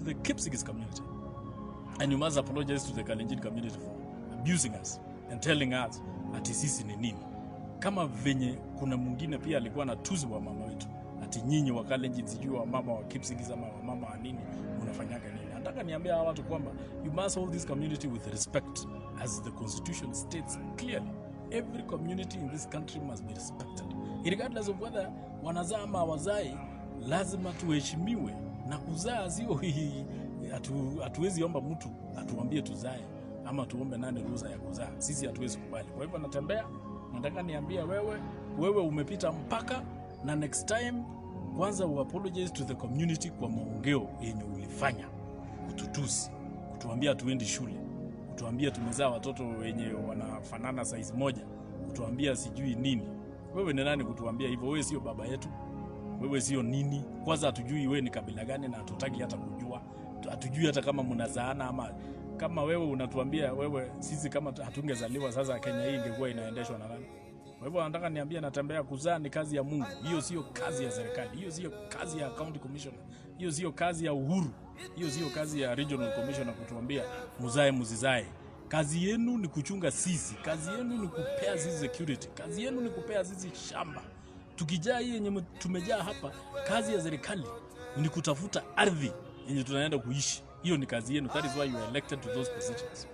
the Kipsigis community. And you must apologize to the Kalenjin community for abusing us and telling us ati sisi ni nini. Kama venye kuna mwingine pia alikuwa na tuzi wa mama wetu ati nyinyi wa Kalenjin, sijui wa mama wa Kipsigis ama wa mama wa nini, mnafanyaga nini? Nataka niambia hawa watu kwamba you must hold this community with respect, as the constitution states clearly. Every community in this country must be respected regardless of whether wanazaa ama hawazai. Lazima tuheshimiwe na kuzaa sio hatuwezi omba mtu atuambie tuzae ama tuombe nani ruhusa ya kuzaa. Sisi hatuwezi kubali. Kwa hivyo natembea, nataka niambie wewe, wewe umepita mpaka, na next time kwanza uapologize to the community kwa maongeo yenye ulifanya, kututusi, kutuambia hatuendi shule, kutuambia tumezaa watoto wenye wanafanana size moja, kutuambia sijui nini. Wewe ni nani kutuambia hivyo? Wewe sio baba yetu, wewe sio nini. Kwanza hatujui wewe ni kabila gani na hatutaki hata kujua. Hatujui hata kama mnazaana ama kama wewe unatuambia wewe, sisi kama hatungezaliwa sasa Kenya hii ingekuwa inaendeshwa na nani? Kwa hivyo nataka niambie, natembea, kuzaa ni kazi ya Mungu. Hiyo sio kazi ya serikali, hiyo sio kazi ya county commissioner, hiyo sio kazi ya Uhuru, hiyo sio kazi ya regional commissioner kutuambia muzae muzizae. Kazi yenu ni kuchunga sisi, kazi yenu ni kupea sisi security, kazi yenu ni kupea sisi shamba. Tukijaa hii yenye tumejaa hapa, kazi ya serikali ni kutafuta ardhi yenye tunaenda kuishi. Hiyo ni kazi yenu. That is why you are elected to those positions.